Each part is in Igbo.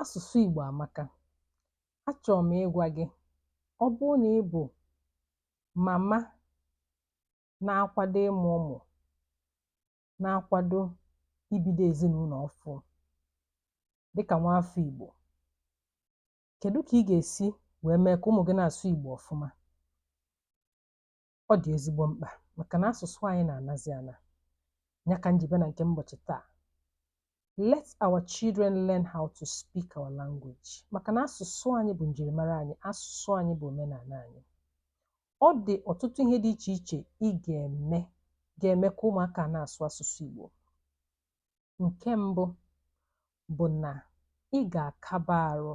Asụsụ Igbo amaka. Achọrọ m ịgwa gị, ọ bụrụ na ị bụ mama na-akwado ịmụ ụmụ, na-akwado ibido ezinụlọ ọfụụ dịka nwaafọ Igbo, kedu ka ị ga-esi wee mee ka ụmụ gị na-asụ Igbo ọfụma? Ọ dị ezigbo mkpa maka na asụsụ anyị na-anazi ana. Ya ka m ji bịa na nke ụbọchị taa. Let our children learn how to speak our language. Maka na asụsụ anyị bụ njirimara anyị, asụsụ anyị bụ omenala anyị. Ọ dị ọtụtụ ihe dị iche iche ị ga-eme ga-eme ka ụmụaka na-asụ asụsụ Igbo. Nke mbụ bụ na ị ga-akaba arụ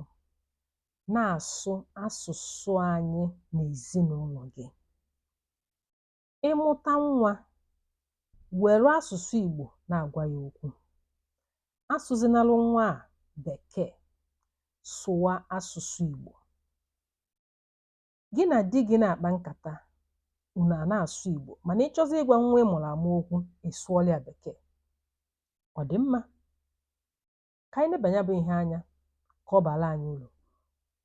na-asụ asụsụ anyị n'ezinụlọ gị. Ị mụta nwa, were asụsụ Igbo na-agwa ya okwu. Asụzinalụ nwa a Bekee, sụwa asụsụ Igbo. Gị na di gị na-akpa nkata, unu a na-asụ Igbo, mana ị chọzie ịgwa nwa ị mụrụ amụ okwu, ị sụọla ya Bekee. Ọ dị mma? Ka anyị nebanye ya bụ ihe anya ka ọ baala anyị uru.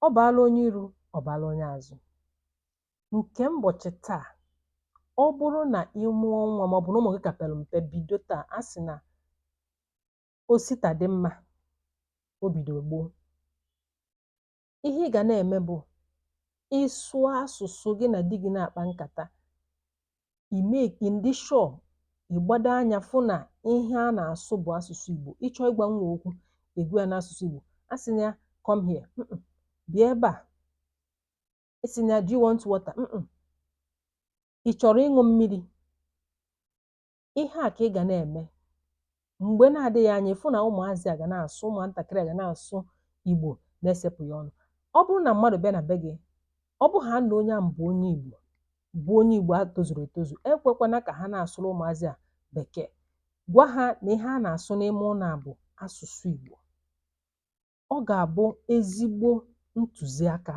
Ọ baala onye iru, ọ baala onye azụ. Nke ụbọchị taa, ọ bụrụ na ị mụọ nwa maọbụ na ụmụ gị ka pere mpe, bido taa. A sị na osita dị mma, o bido gboo. Ihe ị ga na-eme bụ ịsụọ asụsụ gị na di gị na-akpa nkata, ime ndị sure ịgbado anya fụ na ihe a na-asụ bụ asụsụ Igbo. Ị chọọ ịgwa nwa okwu, ị gwa ya n'asụsụ Igbo. A sị na ya come here, bịa ebe a. Ị sị na ya do you want water? Ị chọrọ ịṅụ mmiri? Ihe a ka ị ga na-eme. Mgbe na-adịghị anya, ịfụ na ụmụazị a ga na-asụ, ụmụntakịrị a ga na-asụ Igbo na-esepụghị ọnụ. Ọ bụrụ na mmadụ bịa na be gị, ọ bụ ha na onye ahụ bụ onye Igbo, bụ onye Igbo a tozuru etozu, ekwekwana ka ha na-asụrụ ụmụazị a Bekee. Gwa ha na ihe a na-asụ n'ime ụlọ a bụ asụsụ Igbo. Ọ ga-abụ ezigbo ntụziaka.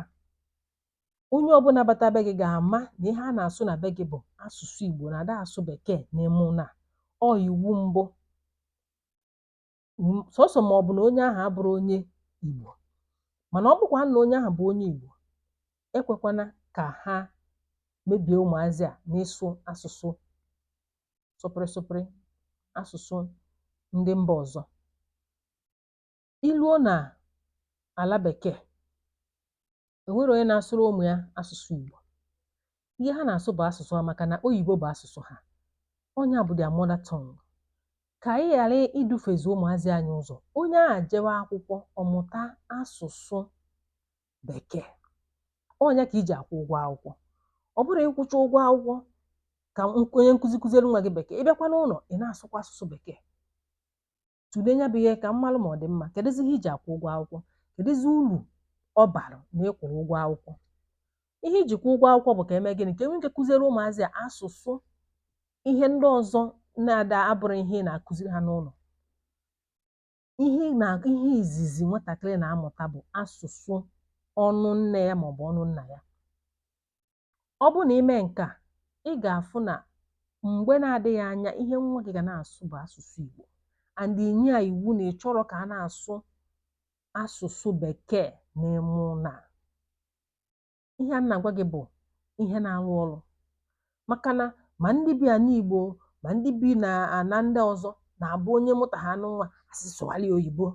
Onye ọbụla bata be gị ga-ama na ihe a na-asụ na be gị bụ asụsụ Igbo, na ada asụ Bekee n'ime ụlọ a. Ọ iwu mbụ. Sọsọ ma ọ bụ na onye ahụ abụrụ onye Igbo. Mana ọ bụkwa na onye ahụ bụ onye Igbo, ekwekwana ka ha mebie ụmụazị a n'ịsụ asụsụ sụpịrị sụpịrị, asụsụ ndị mba ọzọ. I luo na ala Bekee, enwero onye na-asụrụ ụmụ ya asụsụ Igbo. Ihe ha na-asụ bụ asụsụ ha, maka na oyibo bụ asụsụ ha. Ọnya bụ their mother tongue. Ka anyị ghara idufezi ụmụazị anyị ụzọ, onye ahụ jewe akwụkwọ, ọmụta asụsụ Bekee. Ọnya ka iji akwụ ụgwọ akwụkwọ. Ọ bụrụ ịkwụcha ụgwọ akwụkwọ ka onye nkụzi kụziere nwa gị Bekee, ị bịakwa n'ụlọ, ị na-asụkwa asụsụ Bekee. Tụlee ya bụ ihe ka mmalụ ma ọ dị mma. Kedụzi ihe iji akwụ ụgwọ akwụkwọ? Kedụzi uru ọ bara na ị kwụrụ ụgwọ akwụkwọ? Ihe iji kwụ ụgwọ akwụkwọ bụ ka eme gịnị? Ka e nwee ike kụziere ụmụazị a asụsụ ihe ndị ọzọ na-ada abụrụ ihe ị na-akụziri ha n'ụlọ. Ihe na ihe izizi nwatakịrị na-amụta bụ asụsụ ọnụ nne ya maọbụ ọnụ nna ya. Ọ bụrụ na ime nke a, ị ga-afụ na mgbe na-adịghị anya, ihe nwa gị ga na-asụ bụ asụsụ Igbo, and inye ya iwu na ị chọrọ ka a na-asụ asụsụ Bekee n'ime ụlọ a. Ihe a na-agwa gị bụ ihe na-arụ ọrụ, maka na ma ndị bi ala Igbo ma ndị bi na ana ndị ọzọ na-abụ onye mụta ha anụ nwa, asị sụgharị oyibo.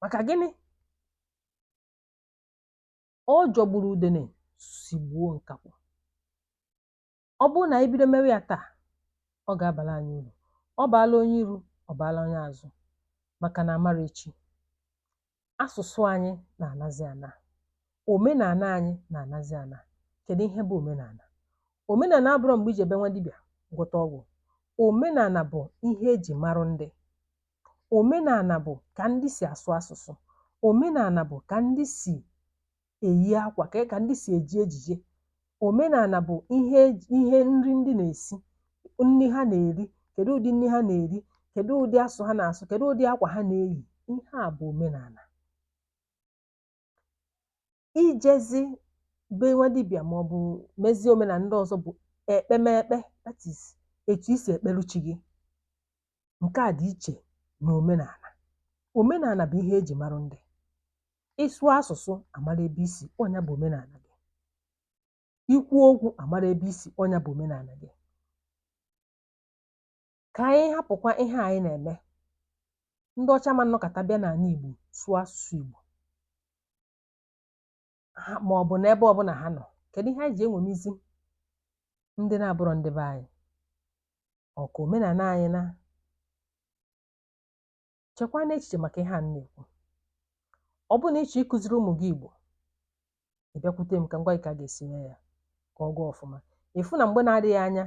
Maka gịnị? Ọ jọgburu udene sigbuo nkakwụ. Ọ bụrụ na anyị bido mewe ya taa, ọ ga-abara anyị uru. Ọ baala onye iru, ọ baala onye azụ, maka na amara echi. Asụsụ anyị na-anazi ana, omenala anyị na-anazi ana. Kedu ihe bụ omenala? Omenala abụrọ mgbe iji ebe nwa dibịa gwọta ọgwụ. Omenala bụ ihe eji marụ ndị. Omenala bụ ka ndị si asụ asụsụ. Omenala bụ ka ndị si eyi akwa, ka ndị si eji ejije. Omenala bụ ihe ihe nri ndị na-esi, nri ha na-eri, kedu ụdị nri ha na-eri, kedu ụdị asụ ha na-asụ, kedu ụdị akwa ha na-eyi. Ihe a bụ omenala. Ijezi be nwa dibịa maọbụ mezie omenala ndị ọzọ bụ ekpemekpe, that is etu isi ekperu chi gị. Nke a dị iche na omenala. Omenala bụ ihe eji marụ ndị. Ị sụọ asụsụ, amara ebe i si, ọ nya bụ omenala gị. I kwuo okwu, amara ebe i si, ọ nya bụ omenala gị. Ka anyị hapụkwa ihe anyị na-eme. Ndị ọcha ma nnọkọta bịa n'ala Igbo sụọ asụsụ Igbo ha ma ọ bụ n'ebe ọbụla ha nọ. Kedu ihe anyị ji enwemizi ndị na-abụrọ ndị be anyị? Ọ ka omenala anyị na chekwaa n'echiche maka ihe a m na-ekwu. Ọ bụrụ na ị chọọ ịkụziri ụmụ gị Igbo, ị bịakwute m ka m gwa gị ka a ga-esi mee ya ka ọ gaa ọfụma. Ị fụ na mgbe na-adịghị anya,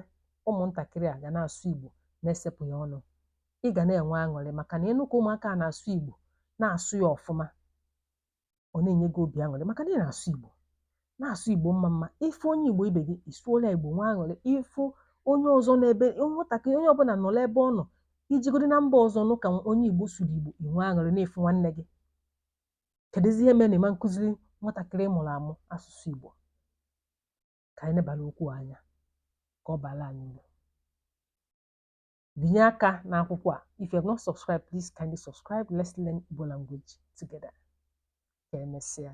ụmụntakịrị a ga na-asụ Igbo na-esepụghị ọnụ. Ị ga na-enwe aṅụrị maka na ị nụ ka ụmụaka a na-asụ Igbo, na-asụ ya ọfụma, ọ na-enye gị obi aṅụrị maka na ị na-asụ Igbo, na-asụ Igbo mma mma. Ị fụ onye Igbo ibe gị, ị sụọla Igbo, nwee aṅụrị. Ị fụ onye ọzọ n'ebe nwatakịrị, onye ọbụla nọrọ ebe ọ nọ, i jegodi na mba ọzọ nụ ka onye Igbo sụrụ Igbo, i nwee aṅụrị na ị fụ nwanne gị. Kedụzi ihe mere na ị ma nkụziri nwatakịrị ị mụrụ amụ asụsụ Igbo? Ka anyị nebara okwu anya ka ọ baara anyị uru. Binye aka n'akwụkwọ a. If you have not subscribed, please kindly subscribe. Let's learn Igbo language together. Ka emesịa.